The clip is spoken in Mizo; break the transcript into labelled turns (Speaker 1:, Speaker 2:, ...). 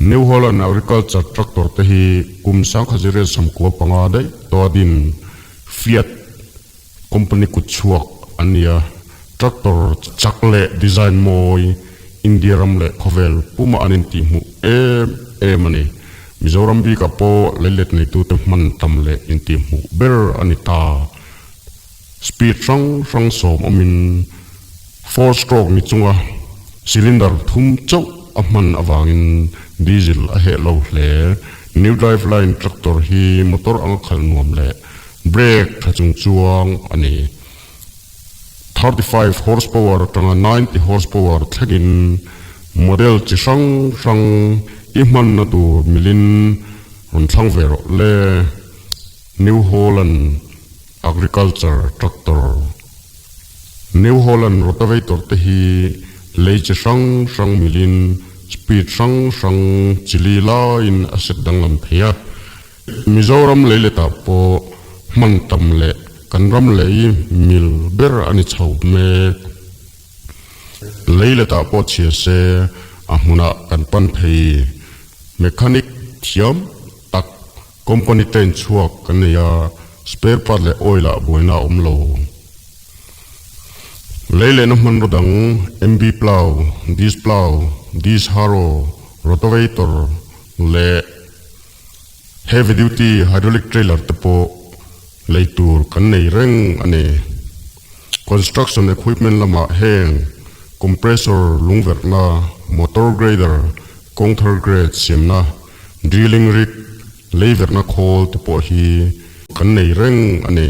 Speaker 1: New Holland Agriculture Tractor te hi kum 1995 daih tawh a din Fiat company kut chhuak an ni a, tractor chak leh design mawi India ram leh khawvel pumah an intihhmuh em em a ni. Mizoram bikah pawh leilet neitute hman tam leh intihhmuh ber a ni ta. Speed hrang hrang sawm awmin four stroke ni chunga cylinder thum chauh a hman avangin diesel a heh lo hle. New drive line tractor hi motor anga khalh nuam leh brake tha chung chuang a ni. 35 horsepower atanga 90 horsepower thlengin model chi hrang hrang i hmanna tur milin rawn thlang ve rawh le. New Holland Agriculture Tractor New Holland Rotavator te hi lei chi hrang hrang milin speed hrang hrang chili laiin a set danglam thei a. Mizoram leiletah pawh hman tam leh kan ram lei mil ber a ni chho mek. Leiletah pawh chhia se a hmunah kan pan thei. Mechanic thiam tak company train chhuak kan nei a, spare part leh oil ah buaina a awm lo. Lei lehna hmanraw dang MB plough, disc plough, disc harrow, rotavator leh Heavy duty hydraulic trailer te pawh lei tur kan nei reng a ni. Construction equipment lamah heng compressor lungverhna, motor grader, kawngthar grade siamna, drilling rig, lei verhna khawl te pawh hi kan nei reng a ni.